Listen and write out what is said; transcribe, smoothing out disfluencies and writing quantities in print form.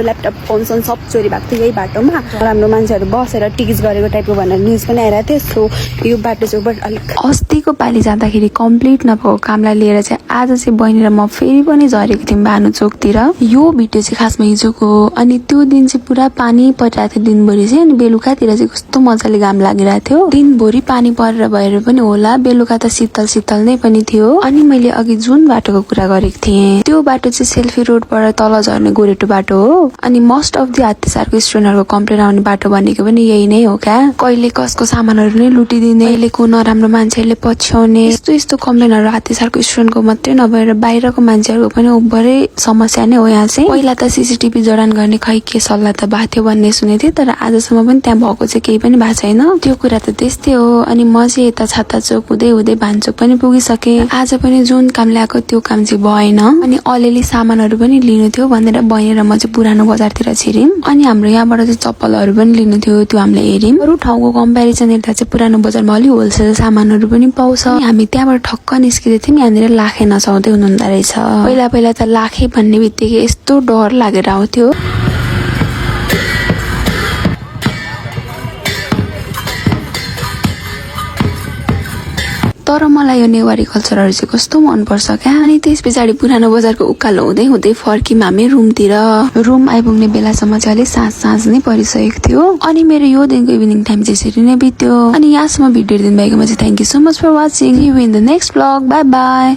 Laptop phone सोन सब चोरी भएको थियो यही बाटोमा। राम्रो मान्छेहरू बसेर टिकिट गरेको टाइपको भनेर न्युज पनि आइरहेको थियो। सो यो बाटो चौबाट अलिक अस्तिको पालि जाँदाखेरि कम्प्लिट नभएको कामलाई लिएर चाहिँ आज चाहिँ बहिनी र म फेरि पनि झरेको थियौँ भानुचोकतिर। यो भिडियो चाहिँ खासमा हिजोको हो। अनि त्यो दिन चाहिँ पुरा पानी परिरहेको थियो दिनभरि चाहिँ। अनि बेलुकातिर चाहिँ कस्तो मजाले घाम लागिरहेको थियो। दिनभरि पानी परेर भएर पनि होला, बेलुका त शीतल शीतल नै पनि थियो। अनि मैले अघि जुन बाटोको कुरा गरेको थिएँ त्यो बाटो चाहिँ सेल्फी रोडबाट तल झर्ने गोरेटो बाटो हो। अनि मोस्ट अफ दी हात्तीसारको स्टुडेन्टहरूको कम्प्लेन आउने बाटो भनेको पनि यही नै हो क्या। कहिले कसको सामानहरू नै लुटिदिने, कहिलेको नराम्रो मान्छेहरूले पछ्याउने, यस्तो यस्तो कम्प्लेनहरू हात्तीसारको स्टुडेन्टको मात्रै नभएर बाहिरको मान्छेहरूको पनि उभरै समस्या नै हो। यहाँ चाहिँ पहिला त सीसीटीभी जडान गर्ने खै के सल्लाह त भएको थियो भन्ने सुनेको थिएँ, तर आजसम्म पनि त्यहाँ भएको चाहिँ केही पनि भएको छैन। त्यो कुरा त त्यस्तै हो। अनि म चाहिँ यता छाता चोक हुँदै हुँदै भान्चोक पनि पुगिसकेँ। आज पनि जुन काम ल्याएको त्यो काम चाहिँ भएन। अनि अलिअलि सामानहरू पनि लिनु थियो भनेर बहिनी र म चाहिँ पुरानो बजारतिर छिर्यौँ। अनि हाम्रो यहाँबाट चाहिँ चप्पलहरू पनि लिनु थियो, त्यो हामीले हेर्यौँ। अरू ठाउँको कम्पेरिजन हेर्दा चाहिँ पुरानो बजारमा अलि होलसेल सामानहरू पनि पाउँछ। हामी त्यहाँबाट ठक्क निस्किँदै थियौँ, यहाँनिर लाखे नचाउँदै हुनुहुँदो रहेछ। पहिला पहिला त लाखे भन्ने बित्तिकै यस्तो डर लागेर आउँथ्यो। तर मलाई यो नेवारी कल्चरहरू चाहिँ कस्तो मनपर्छ क्या। अनि त्यस पछाडि पुरानो बजारको उकालो हुँदै हुँदै फर्कियौँ हामी रुमतिर। रुम आइपुग्ने बेलासम्म चाहिँ अलिक साँझ नै परिसकेको थियो। अनि मेरो यो दिनको इभिनिङ टाइम चाहिँ यसरी नै बित्यो। अनि यहाँसम्म भिडियो दिनु भएकोमा चाहिँ thank you so much for watching. You in the next blog. Bye by.